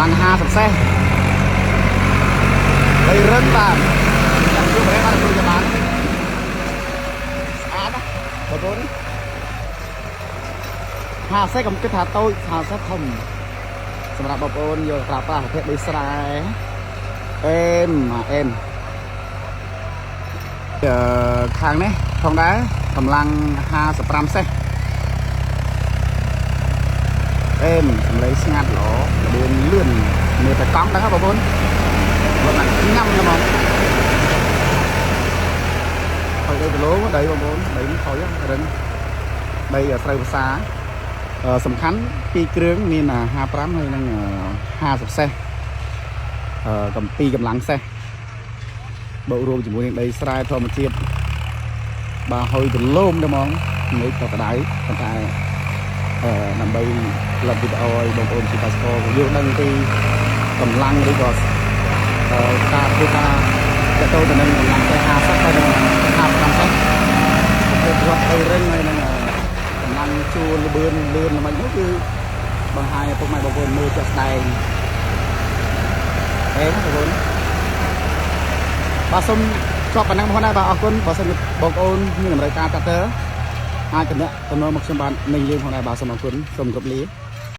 លាំង50សេះដីរឹងបាទចាំជួបប្រហែលបាទគ្រូបានស្អាតណាបងប្អូន50សេះកុំគិតថាតូច50សេះធំសម្រាប់បងប្អូនយកប្រើប្រាស់ប្រភេទដីស្រែអេមអេមអឺខាងនេះផងដែរកម្លាំង55សេះអេមសំឡេងស្ងាត់ល្អលឿនលឿនមានតែកង់ដែរបងប្អូនរត់ណាស់ញ៉ាំហ្មងហើយដីគីឡូដីបងប្អូនដីនេះថយរឹងដីស្រូវភាសាសំខាន់ពីរគ្រឿងមាន55ហើយនិង50សេះអឺកំពីកម្លាំងសេះបូករួមជាមួយនឹងដីស្រែធម្មជាតិបាទហើយទលំទៅហ្មងនេះក៏ក្តៅប៉ុន្តែអឺដើម្បីផលិតវីដេអូឲ្យបងប្អូនជាកសិករយល់ដឹងពីកម្លាំងឬក៏អឺការធ្វើការតទៅទៅនឹងកម្លាំងសេះ50ហើយនិង55សេះប្រភេទរត់ដីរឹងហើយនឹងកម្លាំងជួលលបឿនលឿនល្មិចនោះគឺបង្ហាញឲ្យពុកម៉ែបងប្អូនមើលជាក់ស្ដែងអេបងប្អូនបាទសូមចប់ប៉ុណ្ណឹងផងដែរបាទអរគុណបើសិនជាបងប្អូនមានតម្រូវការកាត់ទ័រអាចតំណាក់តំណមកខ្ញុំបាននឹងយើងផងដែរបាទសូមអរគុណសូមគោរពលា។